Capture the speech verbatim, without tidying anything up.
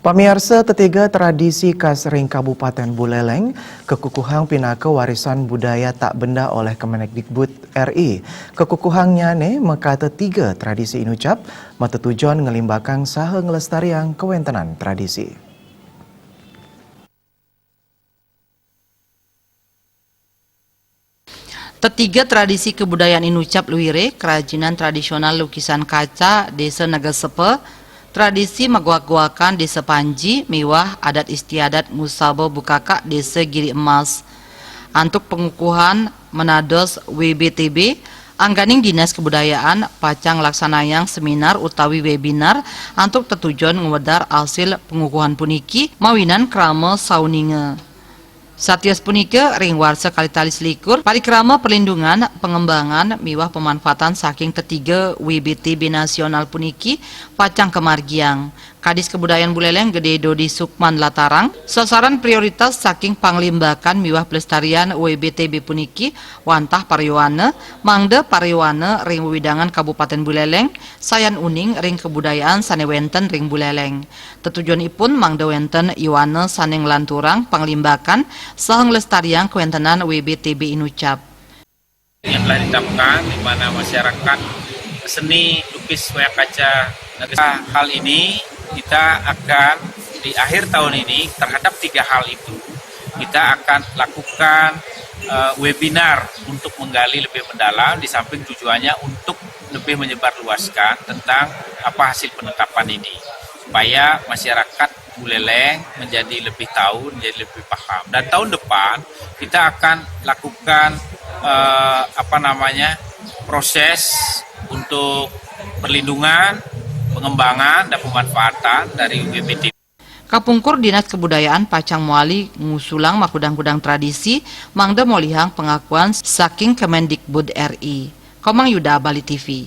Pamiarsa, tetiga tradisi khas ring Kabupaten Buleleng kakukuhang pinaka warisan budaya tak benda oleh Kemendikbud R I. Kakukuhang nyane makata tiga tradisi inucap, matetujon ngelimbakang saha ngelestariang kawentenan tradisi. Tetiga tradisi kebudayaan inucap luire, kerajinan tradisional lukisan kaca Desa Negasepa, tradisi maguak-guakan Desa Panji, miwah adat istiadat ngusaba bukakak Desa Giri Emas. Antuk pengukuhan menados W B T B, angganing Dinas Kebudayaan pacang nglaksanayang seminar utawi webinar antuk tetujon ngwedar asil pengukuhan puniki mawinan krama sauninga. Satios punika, ring warsa kalih tali selikur, parikrama perlindungan, pengembangan, miwah pemanfaatan saking tetiga W B T B nasional puniki pacang kamargiang. Kadis Kebudayaan Buleleng Gede Dodi Sukman latarang, sasaran prioritas saking panglimbakan miwah pelestarian W B T B puniki wantah pariwana, mangda pariwana ring wewidangan Kabupaten Buleleng, sayan uning ring kebudayaan sane wenten ring Buleleng. Tetujonipun mangda wenten yowana sane nglanturang panglimbakan saha nglestariang kawentenan W B T B inucap. Yang telah ditetapkan, di mana masyarakat seni lukis wayang kaca negeri. Hal ini kita akan di akhir tahun ini terhadap tiga hal itu kita akan lakukan eh, webinar untuk menggali lebih mendalam, di samping tujuannya untuk lebih menyebarluaskan tentang apa hasil penetapan ini, supaya masyarakat Buleleng menjadi lebih tahu, menjadi lebih paham. Dan tahun depan kita akan lakukan eh, apa namanya, proses untuk perlindungan, pengembangan, dan pemanfaatan dari W B T B. Kapungkur Dinas Kebudayaan pacang mawali ngusulang makudang-kudang tradisi mangda molihang pengakuan saking Kemendikbud R I. Komang Yuda, Bali T V.